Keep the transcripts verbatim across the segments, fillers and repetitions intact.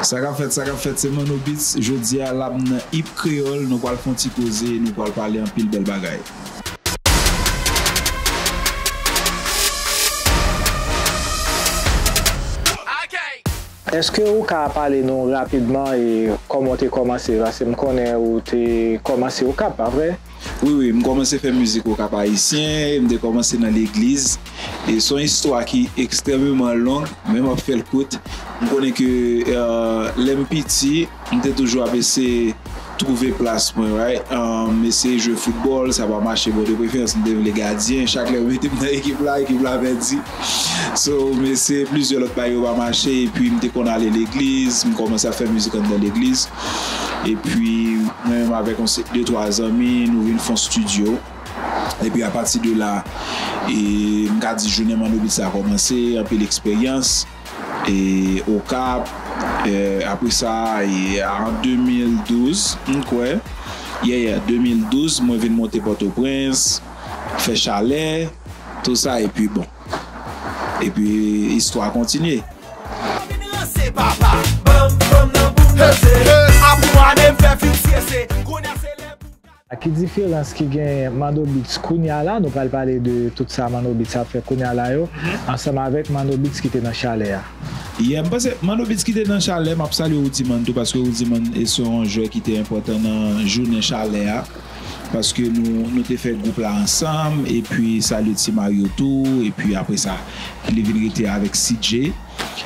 Sa k ap fèt, sa k ap fèt, se Manno Beats. Jodi a la m nan Hip Kreyòl, nou pral fè yon ti koze, nou pral pale anpil bèl bagay. Èske ou ka pale nou rapidman e kòman w te kòmanse? Paske m konnen ou te kòmanse Okap, pa vre? Wi, wi, m kòmanse fè mizik Okap Ayisyen, m te kòmanse nan legliz. E se yon istwa ki ekstrèmeman long, men m ap fè l kout. M konnen ke lè m piti, m te toujou ap eseye twouve plas mwen, right? M eseye jwe foutbòl, sa pa mache, bon, de preferans, m te vle gadyen. Chak lè yo mete m nan ekip la, ekip la pèdi. So, m eseye plizyè lòt bagay, yo pa mache, epi m te konn ale legliz, m kòmanse ap fè mizik anndan legliz. Epi, mwen menm avèk yon de twa zanmi, nou vin fè yon estidyo. Epi apati de la, e, m ka di jounen Manno Beats la kòmanse, anpil eksperyans, e, Okap, e, apre sa, e, an de mil douz, m kwè, yeah, yeah, de mil douz, mwen vin monte Pòtoprens, fè Chalè, tou sa, epi bon. Epi, istwa kontinye. Vin ranse papa, banm, banm nan boul nan se. Apre mwa de m fè fiksye se. Kounye a se lè pou Ki diferans ki genyen Manno Beats kounye a la, nou pral pale de tout sa Manno Beats ap fè kounye a la yo, ansanm avèk Manno Beats ki te nan Chalè a? Yeah, m panse Manno Beats ki te nan Chalè, m ap salye Rudiman tou, paske Rudiman e se yon jwè ki te enpòtan nan jounen Chalè a, paske nou, nou te fè gwoup la ansanm, epi salye Ti Mario tou, epi apre sa, li vin rete avèk C J.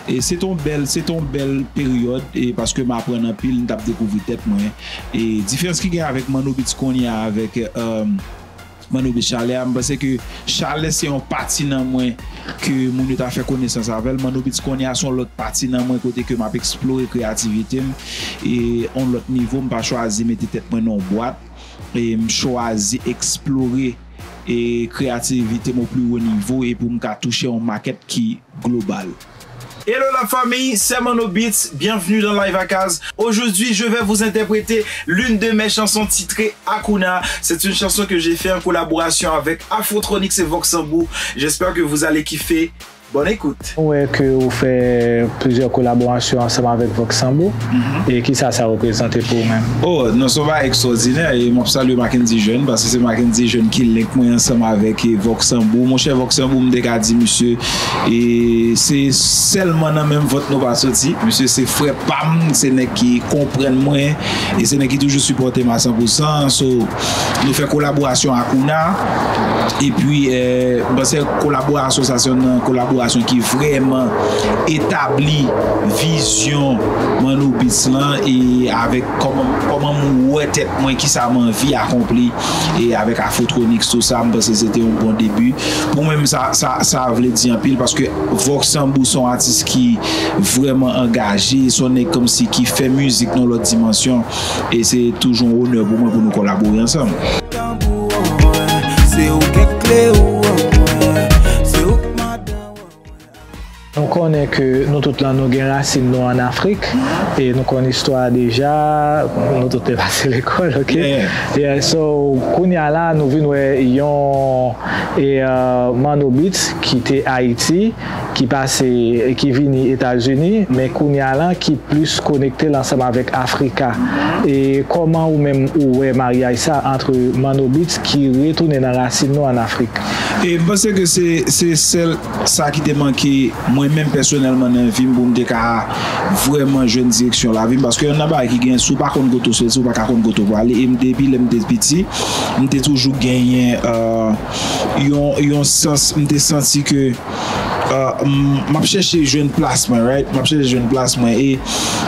E se t on bèl, se t on bèl peryòd, e paske m aprann anpil, m t ap dekouvri tèt mwen. E diferans ki gen avèk Manno Beats kounye a avèk, um, Manno Beats Chalè a, m panse ke Chalè se yon pati nan mwen ke moun yo ta fè konesans avè l. Manno Beats kounye a se yon lòt pati nan mwen kote ke m ap eksplore kreyativite m e yon lòt nivo. M pa chwazi mete tèt mwen nan yon bwat. E m chwazi eksplore e kreyativite m o pli wo nivo e pou m ka touche yon makèt ki global. Hello la famille, c'est Manno Beats, bienvenue dans Live à Case. Aujourd'hui, je vais vous interpréter l'une de mes chansons titrées Akuna. C'est une chanson que j'ai fait en collaboration avec Afrotronics et Vox Bambou. J'espère que vous allez kiffer. Bonne écoute. Mwen wè ke ou fè plizyè kolaborasyon ansanm avèk Vox Bambou. E kisa sa reprezante pou ou menm? Oh, non, se yon bagay ekstwòdinè e m ap salye Mackendy Jeune paske se Mackendy Jeune ki link mwen ansanm avèk, e, Vox Bambou. Monchè, Vox Bambou, m te ka di misye, e se sèlman nan menm vant nou pa soti. Misye se frè pa m, se nèg ki konprann mwen, e se nèg ki toujou sipòte m a san pou san. So, nou fè kolaborasyon Akuna, epi, e, m panse kolaborasyon sa se yon nan kolaborasyon ki vrèman etabli vizyon Manno Beats lan, e avèk kòman, kòman m wè tèt mwen, kisa m anvi akonpli, e avèk Afrotronics, tou sa, m panse se te yon bon debi. Pou mwen, sa, sa, sa vle di anpil, paske Vox Bambou se yon atis ki vrèman angaje, se yon nèg kòmsi ki fè mizik nan lòt dimansyon, e se toujou yon onè pou mwen pou nou kolabore ansanm. Tanbou an mwen, se ou k gen kle ou an mwen, se ou k madan an mwen. Nou konnen ke nou tout lan nou gen rasin nou ann Afrik, e nou konn istwa a deja, nou tout te pase lekòl, ok? Yeah. Yeah, so, kounye a la, nou vin wè yon, e, uh, Manno Beats ki te Ayiti, ki pase, ki vini Etazini, men kounye a la, ki plis konekte l ansanm avèk Afrika. E kòman ou menm ou wè maryaj sa ant Manno Beats ki retounen nan rasin nou ann Afrik? E m panse ke se, se sèl sa ki te manke mwen menm pèsonèlman nan vi m pou m te ka vrèman jwenn direksyon lavi m. Paske youn nan bagay ki gen, si w pa konn kote w soti, w pa ka konn kote w prale. E m depi lè m te piti, m te toujou genyen, euh, yon, yon sans, m te santi ke, euh, m, m ap chèche jwenn plas mwen, right? M ap chèche jwenn plas mwen e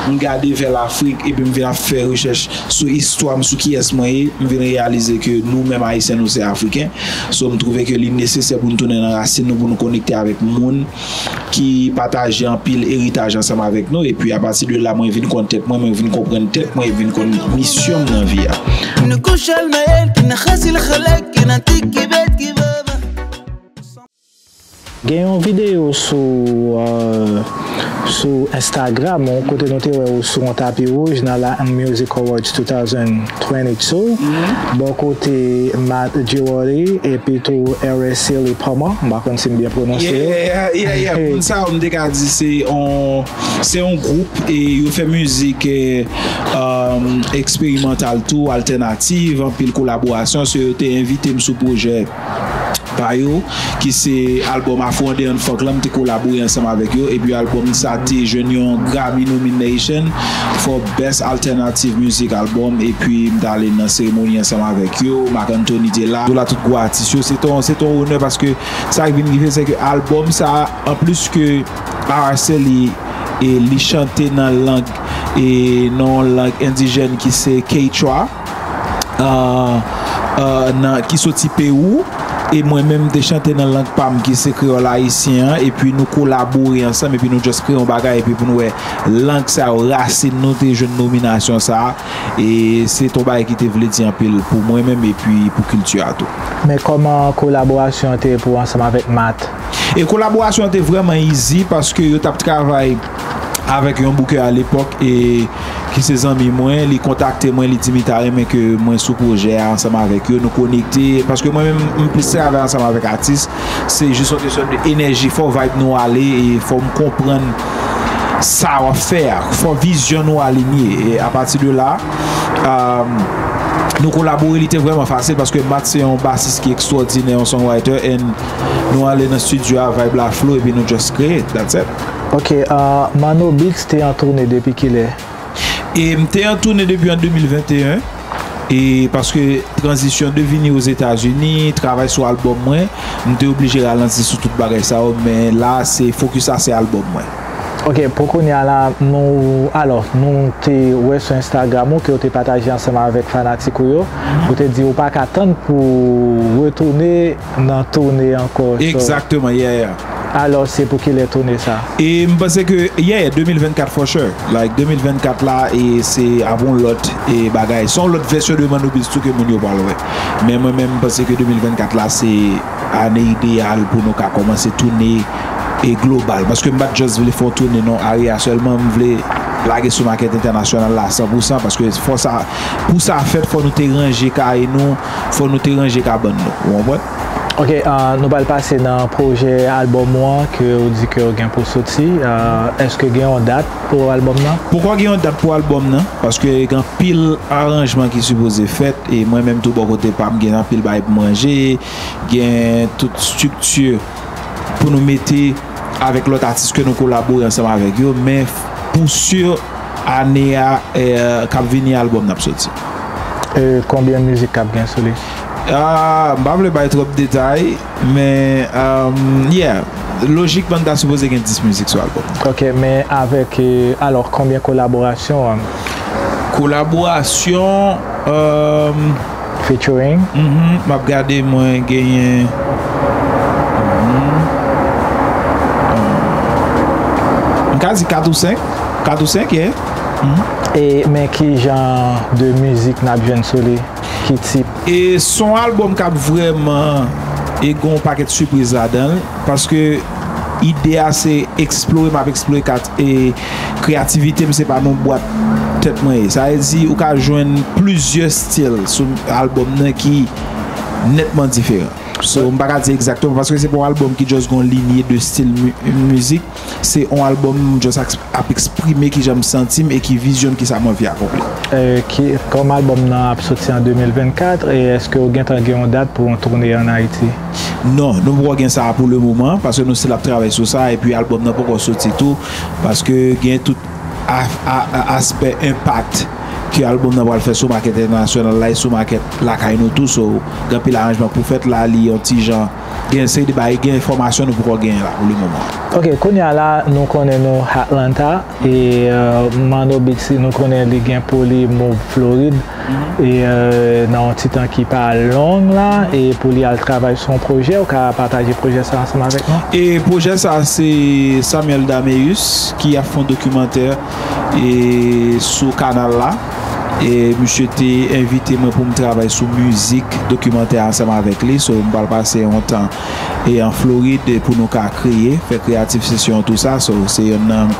m gade vè Lafrik epi m vin ap fè rechèch sou istwa m, sou kiyès mwen ye, m vin reyalize ke nou menm Ayisyen nou se Afriken. So, m twouve ke li nesesè pou n tounen nan rasin nou, pou nou konekte avèk moun ki pataje anpil eritaj ansanm avèk nou. Epi apati de la, mwen vin konn tèt mwen, mwen vin konprann tèt mwen, e vin konn misyon m nan vi a. Nikushal na el kina khasil khalak kina tiki bet ki baba. Gen yon videyo sou, euh, sou Instagram ou kote nou te wè ou sou yon tapi wouj nan Latin Music Awards two thousand twenty-two. Bò kote Matt Girardi epi tou Araceli Palmer, m pa konn si m byen pwononse yo. Yeah, yeah, yeah. Moun sa yo, m te ka di se yon, se yon gwoup e yo fè mizik, eh, um, eksperimantal tou, altènativ, anpil kolaborasyon. So yo te envite m sou pwojè pa yo, ki se albòm Afro Andeyan Funk lan, m te kolabore ansanm avèk yo, epi albòm sa te jwenn yon Grammy nomination for Best Alternative Music Album, epi m t ale nan seremoni ansanm avèk yo, Marc Anthony te la, tou la tout gwo atis yo, se ton, se ton onè paske sa k vin rive, se ke albòm sa, anplis ke Araceli, e li chante nan lang, e nan yon lang endijèn ki se Quechua, ah, ah, nan, ki soti Pewou, e mwen menm m te chante nan lang pa m ki se kreyòl ayisyen an, epi nou kolabore ansanm, epi nou just kreye yon bagay, epi pou nou wè lang sa yo, rasin nou te jwenn nominasyon sa a, e se t on bagay ki te vle di anpil pou mwen menm, epi pou kilti a tou. Men kòman kolaborasyon an te ye pou ou ansanm avèk Matt? E kolaborasyon an te vrèman easy paske yo t ap travay avèk yon booker alepòk e ki se zanmi mwen, li kontakte mwen, li di m li ta renmen ke mwen sou pwojè a ansanm avèk yo, nou konekte, paske mwen menm, m plis travay ansanm avèk atis, se jis yon kesyon de enèji, fò vibe nou ale e fò m konprann sa w ap fè a, fò vizyon nou alinye. E apati de la, um, nou kolabore, li te vrèman fasil paske Matt se yon basis ki ekstwòdinè, yon songwriter, and nou ale nan estidyo a, vibe la flow, epi nou just kreye, that's it. Ok, uh, Manno Beats te an toune depi kilè? E m te an toune depi an de mil venteyen, e paske tranzisyon de vini Ozetazini, travay sou albòm mwen, m te oblije ralanti sou tout bagay sa yo, men la, se fokis la, se albòm mwen. Ok, pou kounye a la, nou, alò, nou te wè sou Instagram ou ke w te pataje ansanm avèk fanatik ou yo, ou te di ou pa ka tann pou retounen nan toune ankò. So, egzakteman, yeah, yeah. Alò, se pou kilè toune sa? E m panse ke, yeah, de mil vennkat for sure. Like, de mil vennkat la, e se ap yon lòt, e bagay. Se yon lòt vèsyon de Manno Beats tou ke moun yo pral wè. Men mwen menm, m panse ke de mil vennkat la, se ane ideyal pou nou ka kòmanse toune e global. Paske m pa t just vle fè yon toune non, area sèlman, m vle lage sou makèt entènasyonal la san pou san, paske fò sa, pou sa fèt, fò nou te ranje kay nou, fò nou te ranje kabann nou, ou konprann? Ok, ah, nou pral pase nan pwojè albòm ou an ke ou di ke ou gen pou soti. Ah, èske gen yon dat pou albòm nan? Poko gen yon dat pou albòm nan, paske gen anpil aranjman ki sipoze fèt, e mwen menm tou bò kote pa m, gen anpil bagay pou m ranje, gen tout estrikti pou nou mete avèk lòt atis ke nou kolabore ansanm avèk yo, men pou si, ane a, eh, k ap vini, albòm n ap soti. E konbyen mizik k ap gen sou li? Ah, m pa vle bay twòp detay, men, um, yeah, lojikman, n ta sipoze gen dis mizik sou albòm. Ok, men avèk, eh, alò, konbyen kolaborasyon, um? Kolaborasyon, um, featuring? Mhm, m ap gade, mwen genyen, mhm, um, m ka di kat ou senk. Kat ou senk, yeah. Mhm. E, men ki jan de mizik n ap jwenn sou li? Ki tip? E s on albòm k ap vrèman, e gen yon pakèt sipriz ladan l, paske ide a se eksplore, m ap eksplore kat, e kreyativite m, se pa nan bwat tèt mwen ye. Sa vle di, ou ka jwenn plizyè stil sou albòm nan ki nètman diferan. So, m pa ka di egzakteman, paske se pa yon albòm ki just gon linye de stil mi-, mizik. Se yon albòm m just ap, ap eksprime kijan m santi m e ki vizyon m, kisa m anvi akonpli. E ki, kòm albòm nan ap soti an de mil vennkat, e èske ou gentan gen yon dat pou yon toune ann Ayiti? Non, nou poko gen sa pou le moman, paske nou still ap travay sou sa, epi albòm nan poko soti tou, paske gen tout a, a, a, aspè enpak ke albòm nan pral fè sou makèt entènasyonal la e sou makèt lakay nou tou, so, gen anpil aranjman pou fèt la, li yon ti jan, gen seri de bagay, gen enfòmasyon nou poko genyen la pou le moman. Ok, kounye a la, nou konnen nou Atlanta, e, euh, Manno Beats, nou konnen li gen pou li move Florid, e, euh, nan yon ti tan ki pa long la, e pou li al travay sou yon pwojè, ou ka pataje pwojè sa ansanm avèk nou? E pwojè sa, se Samuel Dameus ki ap fè yon dokimantè e sou kanal la. E misye te envite mwen pou m travay sou mizik dokimantè ansanm avèk li. So, m pral pase yon tan e an Florid pou nou ka kreye, fè kreatif sesyon, tou sa. So, se youn nan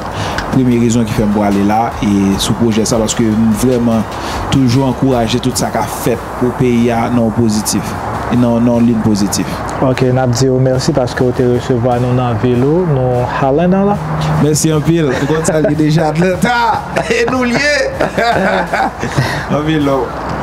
premye rezon ki fè m prale la e sou pwojè sa, paske m vrèman toujou ankouraje tout sa k ap fèt pou peyi a nan yon pozitif, e nan, nan yon liy pozitif. Ok, n ap di w mèsi paske w te resevwa nou nan vil ou, nou Helena la. Mèsi anpil. Ou konn sa l ye deja, Atlanta. E nou l ye. Anpil love.